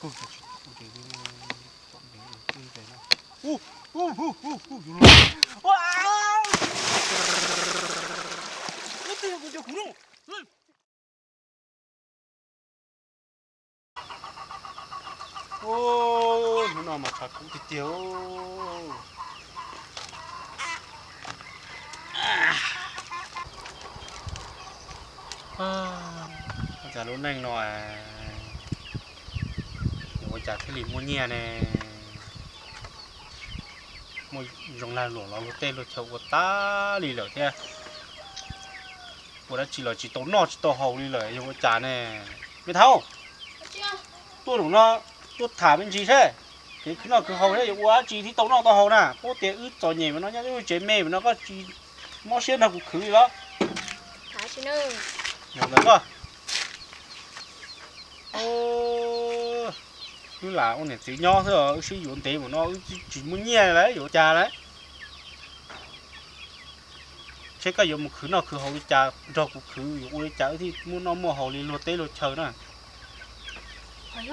Hnub no mas tshav kub tiag tiag. Ua cas lub neej no yuav ua cas thiaj li muaj nyiaj ne? Muaj zoo lag luam los luag tej luag chaw ua tas li lawm thiab. Ua dab tsi los tsis tau noj tsis tau haus li lawm, yog ua cas ne? Me thaub, tuaj zaum no tuaj tham me ntsis seb, kev khwv noj khwv haus seb yuav ua dab tsi thiaj tau noj tau haus na. Paub tias wb txom nyem mas no nyob wb tsev me mas no koj tsis mob siab nrog kuv khwv li los? Yog ntawd koj, wb lam ua niam txiv nyob xwb, wb sib yuav ntev mas no wb tsis muaj nyiaj lawm yuav ua cas lawm. Seb koj yuav mus khwv noj khwv haus li cas nrog kuv khwv, yuav ua li cas wb thiaj muaj noj muaj haus li luag teb luag chaw na. Tseem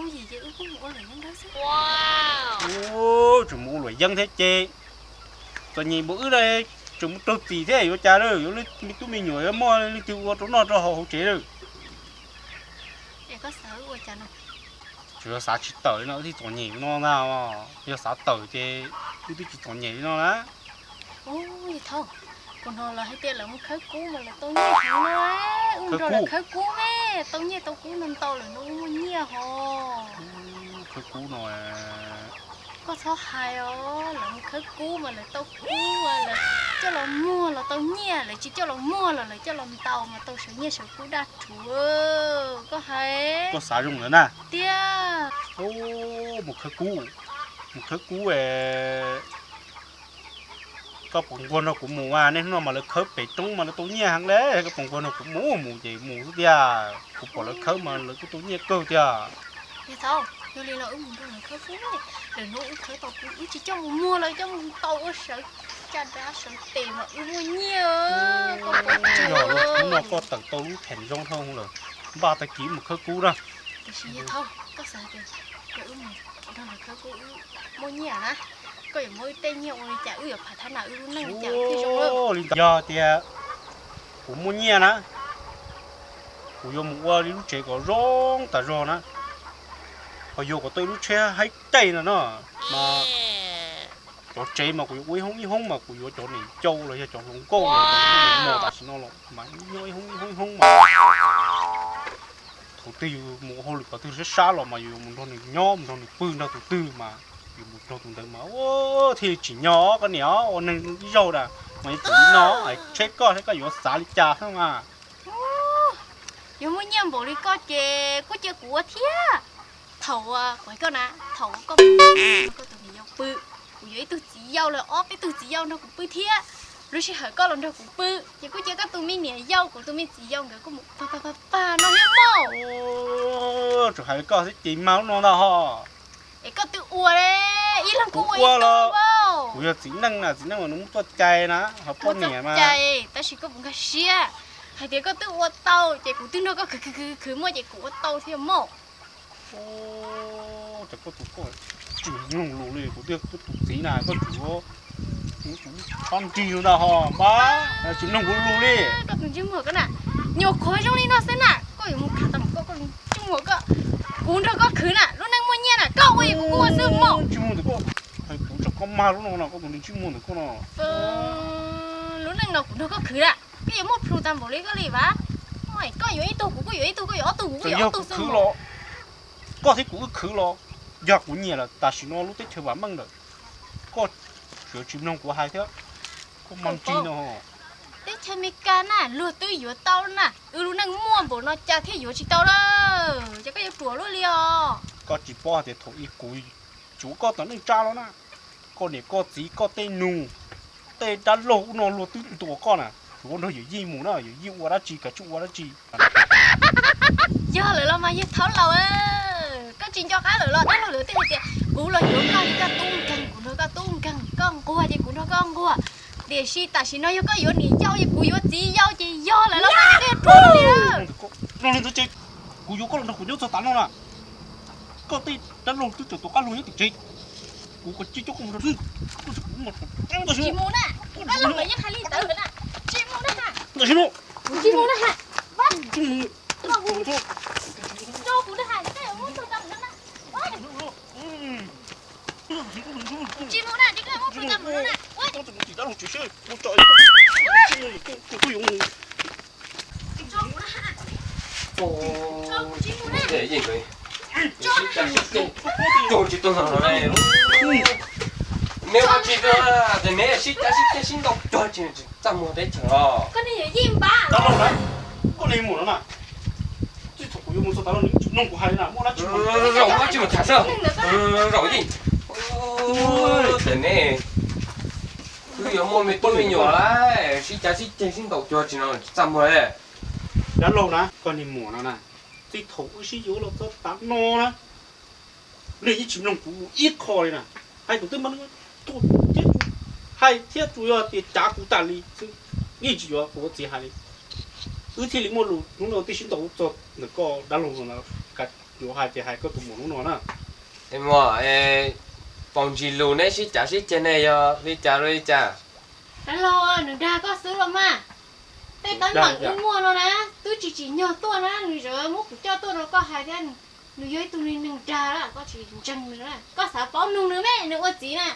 mus ua luam yeeb thiab ces txom nyem npaum wb na, tseem mus raug txim thiab yuav cas lawm, yuav me tub me nyuam yuav muaj leej twg ua rau noj rau haus hauv tsev lawm. Tsuas yog xav tsis tawm li no wb thiaj txom nyem li no ntag. Yog xav tawm ces wb twb tsis txom nyem li no na. Ub, yawg Thaub, kuv hnov lawv hais tias lawv mus khawb kub mas lawv tau nyiaj heev no. Wb nrog lawv khawb kub me, tau nyiaj tau kub ntau ntau lawm no wb muaj nyiaj hos. Khawb kub no, koj txhob hais os, lawv mus khawb kub mas lawv tau kub, lawv coj los muag los tau nyiaj, lawv tsis coj los muag los lawv coj los ntaus mas tau sawv nyiaj sawv kub daj rhuv. Koj hais, koj xav zoo lawm na. Tiag. Mus khawb kub, mus khawb kub, koj puas nquag nrog kuv mus? Niaj hnub no mas lawv khawb pem roob mas lawv tau nyiaj heev le, koj puas nquag nrog kuv mus? Mus ces mus xwb tiag, kuv pom lawv khawb mas lawv kuj tau nyiaj kawg tiag. Yawg Thaub, yog li los wb mus nrog lawv khawb xwb, lwm hnub wb khawb tau kub wb tsis coj mus muag, lawv coj mus ntaus ua sawv caj dab sawv tes mas wb muaj nyiaj. Yog lwm hnub no koj tawm tau lub phem zoo dhau lawm, npaj tag kis mus khawb kub na. Tiam sis yawg Thaub, koj xav tias yog wb mus nrog lawv khawb kub wb muaj nyiaj na, koj yuav muab wb tej nyiaj ua li cas, wb yuav pham thab nas wb lub neej li cas thiaj zoo? Yog tias kuv muaj nyiaj na, kuv yuav mus ua li lub tsev kom zoo tas zog na, ho yuav kom tau ib lub tsheb haib caij no no, mas cov tsev mas kuv yuav ua ib hoob ib hoob mas kuv yuav cov niam ncau los yog cov hluas nkauj los, tam sim no los mas nyob ib hoob ib hoob ib hoob mas thaum twg yus mus ua hauj lwm qhov twg sab sab los mas yus yuav mus nrog nws nyob mus nrog nws pw, nrog tus twg mas yus mus nrog tus ntawd mas thiaj li tsim nyog. Koj niam ua neeg ib zaug na mas yuav tsum li no, saib koj saib koj yuav xav li cas xwb mas. Yuav muaj nyiaj npaum li koj ces kuj cia kuv ua thiab. Thaum uas kuv hais koj na, thaum uas koj mus nrog koj tus niam yau pw, kuv yuav ib tug txiv yau los ob peb tug txiv yau nrog kuv pw thiab. Lub sij hawm koj los nrog kuv pw ces kuj cia koj tus me niam yau kuv tus me txiv yau nkawd kuj mus pag pag pag pag no thiab mog. Tsuas hais koj xwb ces mag lub no ntag ho. Es koj twb ua, ib leeg kuj ua ib tug. Kuv yog txiv neej na, txiv neej mas nws muaj txoj cai na, ho poj niam mas cai, tab sis koj puas nkag siab hais tias koj twb ua tau ces kuv twb nrog koj khwv khwv khwv khwv muaj ces kuv ua tau thiab mog. Ces koj tus koj tsis mloog lus li, kuv twb yog koj tus txiv na, koj tseem txhob nrig lus ntag ho npab, tsis mloog kuv lus li. Koj tus ntsej muag koj na, nyuam qhuav zoo li no xwb na, koj yuav mus khav tau koj, koj tus ntsej muag koj, kuv nrog koj khwv na, lub neej muaj nyiaj na, koj ua es kuv ua xwb mog. Ntsej muag ntawm koj, kuv tsam koj mag lub no no, koj tus ntsej muag ntawm koj no. Lub neej no kuv nrog koj khwv na, koj yuav muaj plhus tag npaum li koj li vas. Koj yuav ib tug kuv kuj yuav ib tug, koj yuav ob tug kuv kuj yuav ob tug xwb los. Koj thiab kuv wb khwv los yog kuv nyiam lawm, tam sim no lub teb chaws vam meej lawm, koj tsuas tsis mloog kuv hais thiab. Koj mag ntsig no. Teb chaws Amelikas na luag twb yuav tau na, wb lub neej muaj npaum no cas thiaj yuav tsis tau lawm, ces koj yuav ruam luaj li os. Koj tsis paub hais tias thaum ub kuv tsuav koj tom neej tsa los na, koj niam koj txiv koj tej nus, tej dab laug ub no luag twb ntuas koj na, tsuav nrog yawm yij mus na, yawm yij ua dab tsi kav tsij ua dab tsi. Yog lawm los mas yawg thaub laus, koj tsis nco qab lawm los dab laug lawv twb hais tias kuv los yuav koj li koj tub nkeeg, kuv nrog koj tub nkeeg, koj nquag ces kuv nrog koj nquag. Tiam sis tam sim no yog koj yuav niam yau ces kuv yuav txiv yau ces yog lawm los mas yawg twb yuav ruam li. Kuv yuav koj los nrog kuv nyob txog tav no na. Koj tej dab laug twb tseem tus qab laug nyob tim tsev, kuv koj cia coj koj mus rau hnub, koj tsis mus na, koj dab laug mas yeej hais li ntawd na, tsis mus na, kuv tsis mus na, tsis mus, tsis mus na, tsis mus na, tsis mus na. Neb ua tsis tau, neb sib cav sib ceg sib ntaus cog tsis txaj muag teb chaws os. Koj li mus no na, txij thaum kuv yuav mus txog tav no nws tsis mloog kuv hais li na, muaj dab tsi zaum dab tsi mus tham xwb, zaum yeej. Ces neb twb yuav muaj me tub me nyuam lawm, sib cav sib ceg sib ntaus cuag tsis no tsis txaj muag li. Dab laug na, koj niag muam no na, txij thaum wb sib yuav los txog tav no na, nws yeej tsis mloog kuv ib qho li na. Hais tus twb mas tuaj thiab, hais thiab tsuas yog tias cav kuv tas li xwb, yeej tsis yuav kuv ua txiv hais li. Wb thiaj li muaj lus hnub no twb sib ntaus txog ntawm koj dab laug no, yuav hais ces hais koj tus muam hnub no na. Muam, paus ntsis lus neb sib cav sib ceg ne yog li cas rau li cas? Dab laug, nws dag koj xwb los mas. Tej teeb meem wb muaj no na, twb tsis tsim nyog tuaj na, nws tseem muab kuv coj tuaj rau koj hais thiab. Nws yog ib tug neeg dag lawm, koj tsis ntseeg nws na, koj xav paub nug nws me, nws ua txiv na.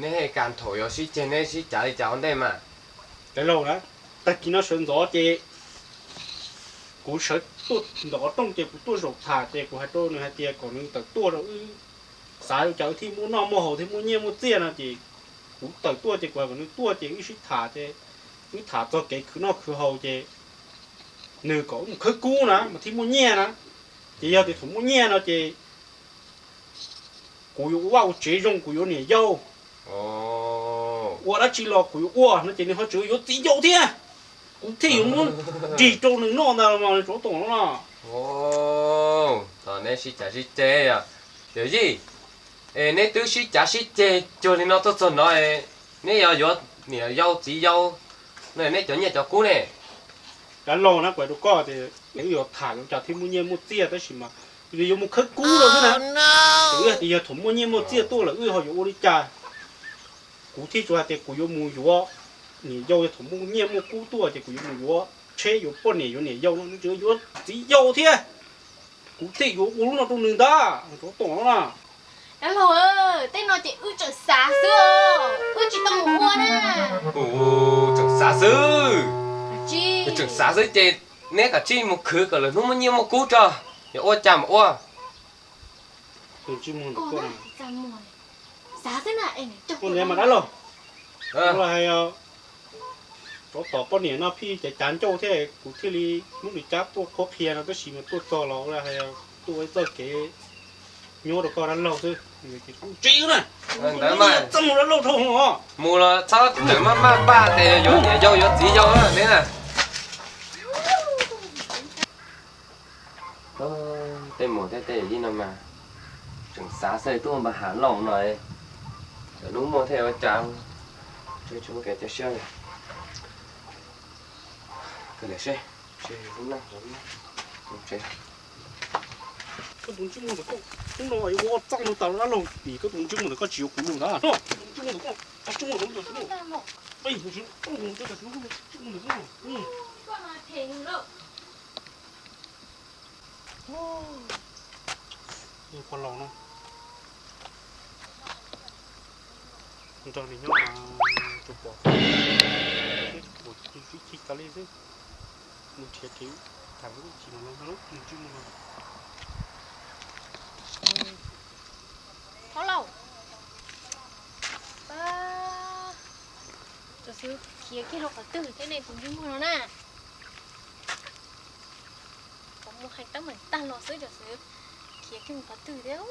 Neb hais kas thaum yuav sib ceg neb sib cav li cas ua ntej mas? Dab laug na, tag kis no sawv ntxov ces kuv sawv tuaj ntawm qhov rooj ces kuv tuaj zaum tham ces kuv hais rau nws hais tias kom nws tawm tuaj rau wb, xav li cas wb thiaj muaj noj muaj haus thiaj muaj nyiaj muaj txiaj no ces kuv tawm tuaj ces kuv hais kom nws tuaj ces wb sib tham ces wb tham txog kev khwv noj khwv haus ces nws kom wb mus khawb kub na mas thiaj muaj nyiaj na. Ces yog tias thaum muaj nyiaj no ces kuv yuav ua vaj ua tsev zoo, kuv yuav niam yau, ua dab tsi los kuv yuav ua no ces nws ho tseem yuav txiv yau thiab. Kuv thiaj yuav muab nrig rau nws noj ntag mas nws tsov tom no no. Thaum neb sib cav sib ceg yog, yawm yij, es neb twb sib cav sib ceg cuag li no tuaj txog no, neb yog yuav niam yau txiv yau no neb cov nyiaj cov kub ne? Dab laug na, kuv hais rau koj tias wb yuav tham yuav cas thiaj muaj nyiaj muaj txiaj tab sis mas nws yuav mus khawb kub rau xwb na. Ces wb hais tias yog thaum muaj nyiaj muaj txiaj tuaj lawm wb ho yuav ua li cas? Kuv thiaj tsuas hais tias kuv yuav mus yuav niam yau, yog thaum muaj nyiaj muaj kub tuaj ces kuv yuav mus yuav tsheb yuav poj niam yuav niam yau no, nws tseem yuav txiv yau thiab. Kuv thiaj yuav ua lub no rau nws ntag, tsov tom no na. Dab laug, tej no ces wb tseem xav xwb, wb tsis tau mus ua na. Kuv tseem xav xwb. Tseem xav xwb ces neb kav tsij mus khwv kom lawm hnub muaj nyiaj muaj kub tso, yuav ua cas mam ua. Tus ntsej muag ntawm koj, xav xwb na. Ua niam mas dab laug, los hais tsov tom poj niam no phij cav cav ncauj thiab kuv thiaj li hnub li cab tuaj qhuab qhia no tab sis mas tuaj txog los hais tuaj ua ib txoj kev nyuaj rau koj dab laug xwb. Kuv tsis na, ntawd mas txaj muag dab laug dhau os. Mus los txhob tseem maj maj npaj tias yuav niam yau yuav txiv yau neb na. Tej muam thiab tej yawm yij no mas tseem xav xwb, tuaj npaj hav lauj no, lawv hnub muaj thiaj ua cas, tsis muaj kev cia siab li. Kawg li seb, seb lub neej, lub neej, lub tsev. Koj tus ntsej muag ntawm koj, hnub no yuav ua txaj lug tas dab laug vim koj tus ntsej muag ntawm koj tsis yuav kuv lus ntag. Ntsej muag ntawm koj, ntsej muag ntawm koj, ntsej muag ntawm koj. Pog laus no nrog nws nyob mas tsuas pom, tsuas pom ib chim tas li xwb. Mus nrhiav kev tham lub ib chim mas no lub ntsej muag no. Pog laus, tab sis khiav kiag rau qhov twg thiab ne tus ntsej muag no na? Kuv mus hais teeb meem tag los xwb tab sis khiav kiag mus qhov twg thiab.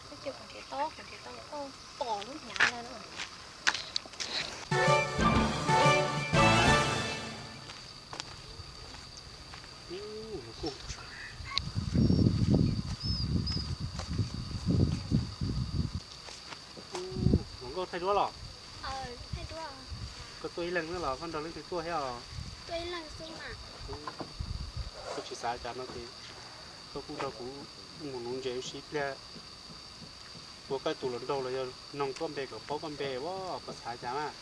Tab sis kuv nrhiav tau, kuv nrhiav tau koj pom lub hnyav ntag no. Hluas nkauj thaij duab los? Koj tuaj ib leeg xwb los koj nrog leej twg tuaj thiab? Koj tsis xav cas no ces Koj kuj nrog kuv mus nuv ntses ua si pliag. Ua koj tus hluas nraug los yog noog koj npe kom paub koj npe, koj xav cas mas.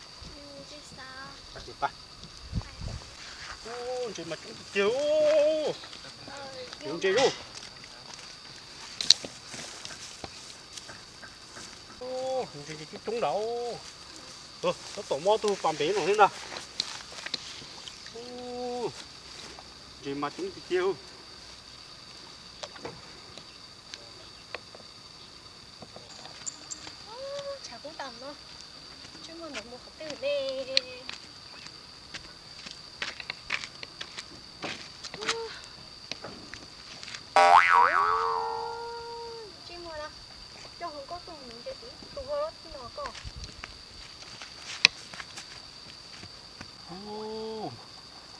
Ntses mas coob tiag tiag. Nuv ntses lauj. Ntses coob coob nraud. Tab tom muaj tug pas npev no thiab ntag. Ntses mas coob tiag tiag. Tshav kub tag no, tsis muaj ntawd mus qhov twg li. Tsis muaj na, coj hauv koj tuaj nuv ntses tus tus ho los txij no koj.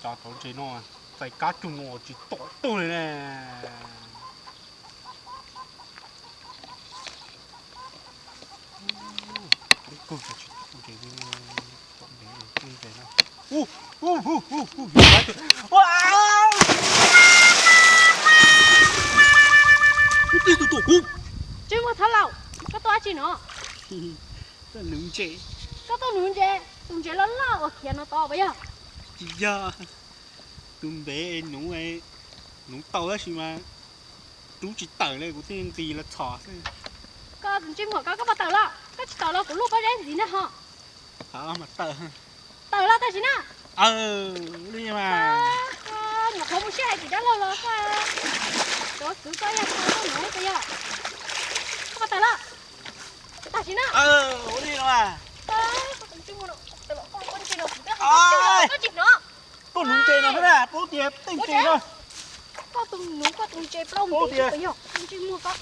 Cov tau ntses no txais kab cug no tsis tom tuag li ne. Coob kawg, tsis tom ntses li, tom ntev li, coob ntses na. Ub, ub, ub, ub, ub, yuav pab tus, ua, ub, tus tus kuv. Tsis muaj thab laus, koj tuaj dab tsi no? Tuaj nuv ntses. Koj tuaj nuv ntses, tus ntses loj loj uas khiav no tod puas yog? Tsis yog, tus ntev nuv, nuv tau tab sis mas rub tsis tawm li kuv thiaj nqis los txhom xwb. Koj tus ntsej muag koj, koj puas tawm los? Koj tsis tawm los kuv luaj pob zeb ntxiv na ho. Tawm los mas tawm. Tawm los tam sim na. Li mas. Nyuam qhuav mus sib hais tim dab laug los koj, cov kwv koj yog koj tuaj nuv puas yog? Koj puas tawm los? Tam sim na. Ua li no. Koj tus ntsej muag no, tawm los koj, koj ntses no kuv twb hais koj tsis hnov. Koj nuv ntses no xwb na, paub tias tej ntses no. Koj tus nuv koj tus ntses plaub ntev puas yog? Tus ntsej muag koj.